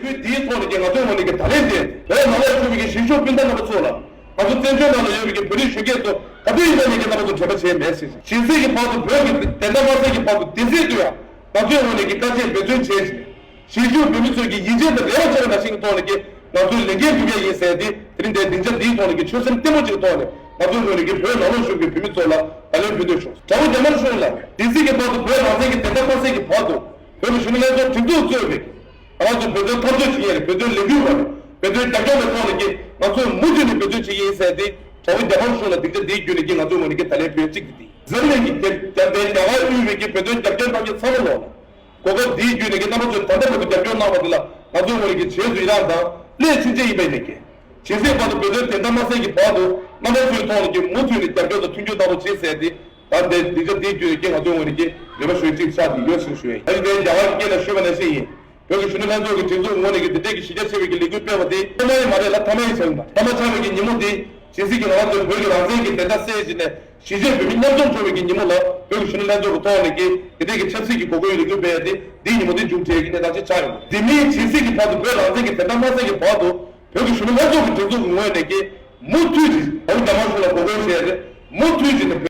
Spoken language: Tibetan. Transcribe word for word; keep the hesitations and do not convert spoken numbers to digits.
ལས་འགུལ་འདིའི་ཐོག་ནས་ཀྱི་ང་ཚོའི་ངོས་ནས་ཀྱི་ད་ལན་དེ་བོད་ནང་ལ་བཞུགས་པའི་གི་གཞིས་བཞུགས་སྤུན་ཟླ་རྣམ་པ་ཚོ་ལ། ང་ཚོ་བཙན་བྱོལ་ནང་ལ་ཡོད་པའི་གི་བོད་རིགས་གཞོན་སྐྱེས་ཚོ་ག་དུས་ཡིན་ན་ནས་ཀྱི་རྣམ་པ་ཚོ་དྲན་པ་བྱས་མེད་ཟེར། ཇི་སྲིད་ཀྱི་བར་དུ་བོད་ཀྱི་བདེན་མཐའ་མ་གསལ་གྱི་བར་དུ་དེ་སྲིད་དུ་ཡང་ང་ཚོའི་ངོས་ནས་ཀྱི་དཀའ་སྤྱད་འབད་བརྩོན་བྱས་ཤིང་། གཞིས་བཞུགས་བོད་མི་ཚོས་ཀྱི་ཡིད་ཆེས་དང་རེ་བ་བྱས་པ་ནང་བཞིན་གྱི་ཐོག་ནས་ཀྱི་ང་ཚོའི་ལས་འགན་སྒྲུབ་ཡ་ཡིན་ཟེར་ཏེ། དེ་རིང་འདིའི་སྡིངས་ཆ་འདིའི་ཐོག་ནས་ཀྱི་ཆོད་སེམས་བརྟན་པོ་ཅིག་གི་ཐོག་ནས་ང་ཚོའི་ངོས་ནས་ཀྱི་བོད་ནང་ལ་བཞུགས་པའི་བོད་མི་ཚོ་ལ་བཀའ་ལན་ཕུལ་འདོད་བྱུང་། དྲ་བོ་རྒྱ་དམར་གཞུང་ལ་དེ་སྲིད་ཀྱི་བར་དུ་བོད་རང་བཙན་གྱི་བདེན་མཐའ་མ་གསལ་གྱི་བར་དུ་བོད་ཀྱི་གཞོན་ནུ་ལྷན་ཚོགས་སྒྲིག་འཛུགས་གཙོས་པའི་ང་ཚོ་བོད་དོན་འཐབ་རྩོད་བྱེད་མཁན་རེད། བོད་དོན་ལས་འགུལ་བ་རེད། བོད་དོན་རྒྱབ་སྐྱོར་བའི་ཐོག་ནས་ཀྱི་ང་ཚོས་མུ་མཐུད་ནས་འབད་བརྩོན་བྱེད་ཀྱི་ཡིན་ཟེར་ཏེ། དྲ་བོ་རྒྱ་དམར་གཞུང་ལ་སྡིངས་ཆ་འདིའི་བརྒྱུད་ནས་ཀྱི་ང་ཚོའི་ངོས་ནས་ཀྱི་ད་ལན་ཕུལ་གཅིག་དེ་དེ། འཛམ་གླིང་གི་རྒྱལ་རྒྱལ་རྒྱལ་ཁབ་དབུས་པའི་ཀྱི་བོད་དོན་རྒྱབ་སྐྱོར་གནང་མཁན་ཚང་མ་ལོག་ལ། གོ་སྐབས་འདིའི་བརྒྱུད་ནས་ཀྱི་རྣམ་པ་ཚོས་ད་ལྟ་བར་དུ་རྒྱབ་སྐྱོར་གནང་བ་དེ་ལ་ང་ཚོའི་ངོས་ནས་ཀྱི་རྗེས་སུ་ཡི་རངས་དང་སླད་ཕྱིན་ཆད་ཡིན་པ་ཡིན་ནས་ཀྱི། ཇི་སྲིད་བར་དུ་བོད་དོན་བདེན་མཐའ་མ་གསལ་གྱི་བར་དུ་རྣམ་པ་ཚོའི་ཐོག་ནས་ཀྱི་མུ་མཐུད་ནས་རྒྱབ་སྐྱོར་དང་མཐུན་འགྱུར་གནང་རོགས་བྱེད་ཟེར་ཏེ། ད་ལྟའི་སྡིངས་ཆ་འདིའི་བརྒྱུད་ནས་ཀྱི་ང་ཚོའི་ངོས་ནས་ཀྱི་རེ་བ་ཞུ་གཅིག་ཆགས་ཏེ་ཡོད་ཟེར་ཞུ་ཡ་ཡིན། ད་ཅི་དེ་རྒྱ་གར་གྱི་སྐད་ལ་ཞུས་པ་ནང་བཞིན་ཡིན། བོད་ཀྱི་གཞོན་ནུ་ལྷན་ཚོགས་ཀྱི་སྒྲིག་འཛུགས་ངོས་ནས་ཀྱི་དེ་འདྲའི་གི་གཞི་རྒྱ་ཆེ་བའི་གི་ལས་འགུལ་སྤེལ་བ་དེ་ཐ་མ་ཡི་མ་རེད་ལ་ཐ་མ་ཡི་ཆགས་ཡོད་མ་རེད། ཐ་མ་ཆགས་པའི་གི་ཉིན་མོ་དེ་ཇི་སྲིད་ཀྱི་ང་རང་ཚོའི་བོད་ཀྱི་རང་བཙན་གྱི་བདེན་མཐའ་གསལ་བྱས་ནས་གཞིས་བྱེས་བོད་མི་མཉམ་འཛོམས་བྱུང་བའི་གི་ཉིན་མོ་ལ་བོད་ཀྱི་གཞོན་ནུ་ལྷན་ཚོགས་ཀྱི་ཐོག་ནས་ཀྱི་དེ་འདྲའི་གི་ཆབ་སྲིད་ཀྱི་འགོག་རྒོལ་ལས་འགུལ་སྤེལ་ཡ་དེ་འདིའི་ཉིན་མོ་དེ་མཇུག་སྒྲིལ་གྱི་གནས་སྟངས་ཅིག་ཆགས་ཡོད་མ་རེད། དེ་མིན་ཇི་སྲིད་ཀྱི་བར་དུ་བོད་རང་བཙན་གྱི་བདེན་མཐའ་མ་གསལ་གྱི་བར་དུ་བོད་ཀྱི་གཞོན་ནུ་ལྷན་ཚོགས་ཀྱི་སྒྲིག་འཛུགས་ཀྱི་ངོས་ནས་ཀྱི་མུ་མཐུད་ཀྱིས་བོད་རྒྱ་དམར་གཞུང་ལ་འགོག་རྒོལ་བྱས་ཏེ་མུ་མཐུད་ཀྱིས་ནས།